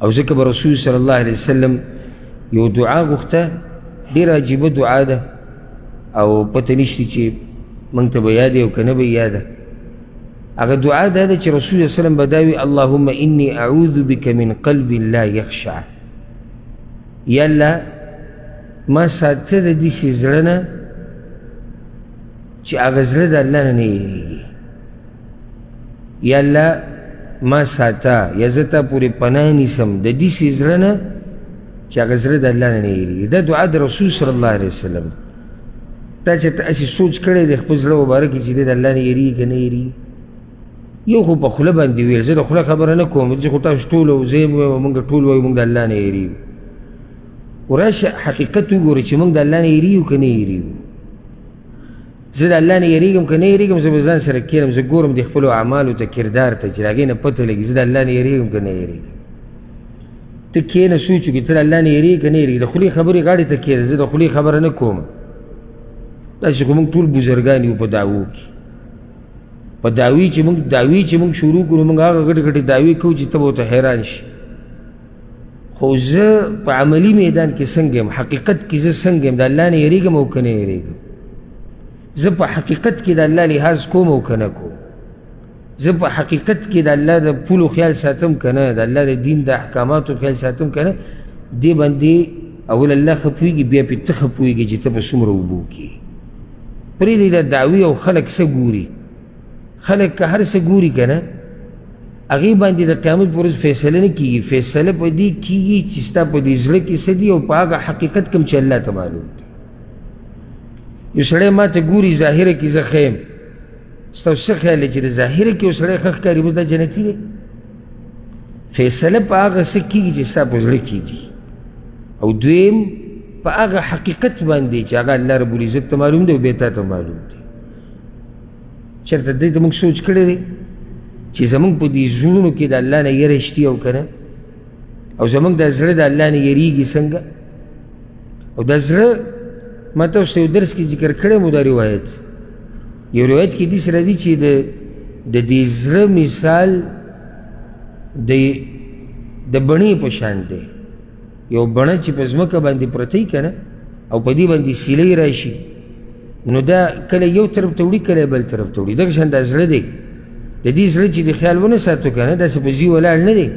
او ځکه به رسول صلی الله علیه وسلم یو دعا غوښته، ډېره عجیبه دعا ده او پته نشته چې موږ ته به یاده او که نه به یاده. هغه دعا دا ده چې رسول صلی الله علیه وسلم به دا وي: اللهم انی اعوذ بک من قلب لا یخشع. یا الله ما ساته د داسې زړه نه چې هغه زړه د الله نه نه یېرېږي. یا الله ما ساته، یا زه تا پورې پناه نیسم د داسې زړه نه چې هغه زړه د الله نه نه یېرېږي. دا دعا د رسول صلی الله علیه وسلم. تا چې ته هسې سوچ کړی دی خپل زړه مبارک چې دی د الله نه یېرېږي که نه یېرېږي، یو خو په خوله باندې ویل، زه د خوله خبره نه کوم، زه خو تاسو ټول زه یم وایم، موږ ټول وایو موږ د الله نه یېرېږو. وراشه حقیقت وګورئ چې موږ د الله نه یېرېږو که نه یېرېږو. زه د الله نه یېرېږم که نه یېرېږم، زه به ځان سره کښېنم، زه ګورم د خپلو اعمالو ته، کردار ته، چې د هغې نه پته لګي زه د الله نه یېرېږم که نه یېرېږم. ته کښېنه سوچ وکړي ته د الله نه یېرېږې که نه یېرېږې. د خولې خبرې غاړې ته کښېنه، زه د خولې خبره نه کوم. داسې خو موږ ټول بزرګان یو په دعوو کې، په دعوې چې موږ دعوې چې موږ شروع کړو، موږ هغه غټې غټې دعوې کوو چې ته به ورته حیران شي. خو زه په عملي میدان کې څنګه یم، حقیقت کې زه څنګه یم، د الله نه یېرېږم او که نه یېرېږم؟ زه په حقیقت کې د الله لحاظ کوم او که نه کوم؟ زه په حقیقت کې د الله د پولو خیال ساتم که نه، د الله د دین د احکاماتو خیال ساتم که نه؟ دې باندې اول الله ښه پوهېږي، بیا پرې ته ښه پوهېږې چې ته په څومره اوبو کې. پرېږدئ دا دعوې او خلک څه ګوري، خلک که هر څه ګوري که نه، هغې باندې د قیامت په ورځ فیصله نه کېږي. فیصله په دې کېږي چې ستا په دې زړه کې څه دي او په هغه حقیقت کوم چې الله ته معلوم دی. یو سړی ما ته ګوري، ظاهره کې زه ښه یم، ستاسو څه خیال دی چې د ظاهره کې یو سړی ښه ښکاري بس دا جنتي دی؟ فیصله په هغه څه کېږي چې ستا په زړه کې دي، او دویم په هغه حقیقت باندې چې هغه الله رب العزت ته معلوم دی او بیا تا ته معلوم دی. چېرته دې ته موږ سوچ کړی دی چې زموږ په دې زړونو کې د الله نه یره شتي او که نه، او زموږ دا زړه د الله نه یریږي څنګه؟ او دا زړه ما تاسو ته یو درس کې ذکر کړی مو دا روایت، یو روایت کې داسې راځي چې د دې زړه مثال د بڼې په شان دی. یو بڼه چې په ځمکه باندې پرته وي که نه، او په دې باندې سیلۍ راشي، نو دا کله یو طرف ته وړي کله بل طرف ته وړي. دغه شان دا زړه دی، د دې زړه چې د خیال ونه ساتو که نه، داسې په ځي ولاړ نه دی،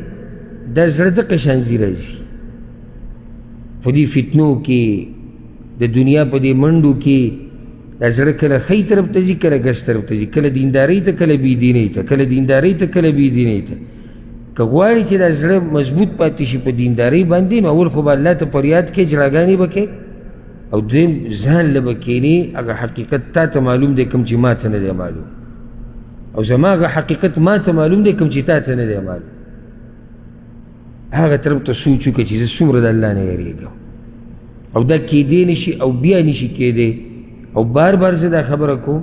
دا زړه دقه شان ځي راځي. په دې فتنو کې، د دنیا په دې منډو کې، دا زړه کله ښی طرف ته ځي کله ګس طرف ته ځي، کله دیندارۍ ته کله بېدینۍ ته، کله دیندارۍ ته کله بېدینۍ ته. که غواړي چې دا زړه مضبوط پاتې شي په دیندارۍ باندې، نو اول خو به الله ته فریاد کوې، ژړاګانې به کوې، او دویم ځان له به کښېنې، هغه حقیقت تا ته معلوم دی کوم چې ما ته نه دی معلوم، او زما هغه حقیقت ما ته معلوم دی کوم چې تا ته نه دی معلوم. هغه طرف ته سوچ وکړه چې زه څومره د الله نه یېرېږم، او دا کېدی نه شي او بیا نه شي کېدی. او بار بار زه دا خبره کوم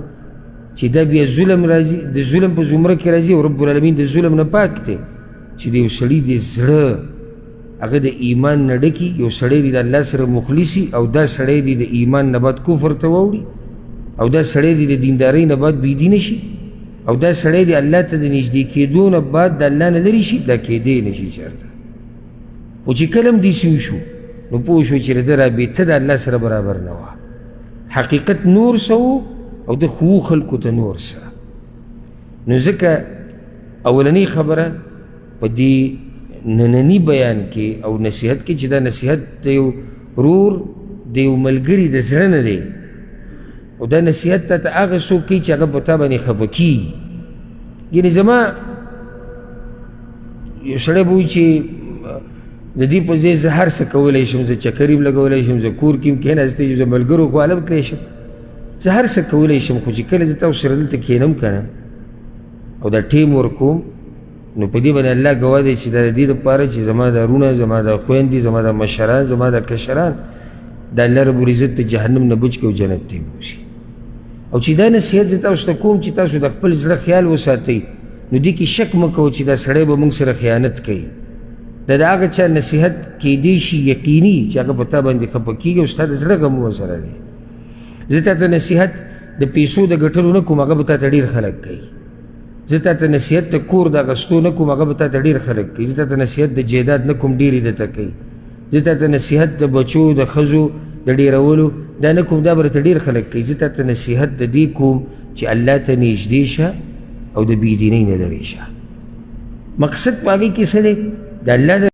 چې دا بیا ظلم راځي، د ظلم په زمره کې راځي، او رب العالمین د ظلم نه پاک دی چې د یو سړي د زړه هغه د ایمان نه ډکي، یو سړی دی د الله سره مخلصي، او دا سړی دی د ایمان نه بعد کفر ته واوړي، او دا سړی دی د دیندارۍ نه بعد بېدینه شي، او دا سړی دی الله ته د نږدې کېدو نه بعد د الله نه لرې شي، دا کېدی نه شي چېرته. خو چې کله هم داسې وشو نو پوه شو چې د ده رابطه د الله سره برابر نه وه، حقیقت نور څه و او د ښو خلکو ته نور څه. نو ځکه اولنۍ خبره په دې ننني بیان کې او نصیحت کې، چې دا نصیحت د یو رور د یو ملګري د زړه نه دی، او دا نصیحت تا ته هغه څوک کوي چې هغه په تا باندې خفه کېږي. یعنې زما یو سړی به وایي چې د دې په ځای زه هر څه کولی شم، زه چکرې هم لګولی شم، زه کور کې هم کښېناستی شم، زه ملګرو خواله هم تللی شم، زه هر څه کولی شم، خو چې کله زه تاسو سره دلته کښېنم که نه او دا ټیم ورکوم، نو په دې باندې الله ګواه دی چې دا د دې دپاره چې زما دا وروڼه، زما دا خویندې، زما دا مشران، زما دا کشران د الله رب العزت د جهنم نه بچ کړي او جنت ته یې بوځي. او چې دا نصیحت زه تاسو ته کوم چې تاسو د خپل زړه خیال وساتئ، نو دې کې شک مه کوئ چې دا سړی به موږ سره خیانت کوي. دا د هغه چا نصیحت کیدی شي یقیني چې هغه په تا باندې خفه کېږي او ستا د زړه غم ورسره دی. زه تا ته نصیحت د پیسو د ګټلو نه کوم، هغه به تا ته ډېر خلک کوي. زه تا ته نصیحت د کور د اخیستو نه کوم، هغه به تا ته ډېر خلک کوي. زه تا ته نصیحت د جایداد نه کوم، ډېر یې درته کوي. زه تا ته نصیحت د بچو د ښځو د ډېرولو دا نه کوم، دا به درته ډېر خلک کوي. زه تا ته نصیحت د دې کوم چې الله ته نږدې شه او د بېدینۍ نه لرې شه. مقصد په هغې کې څه دی؟ د الله د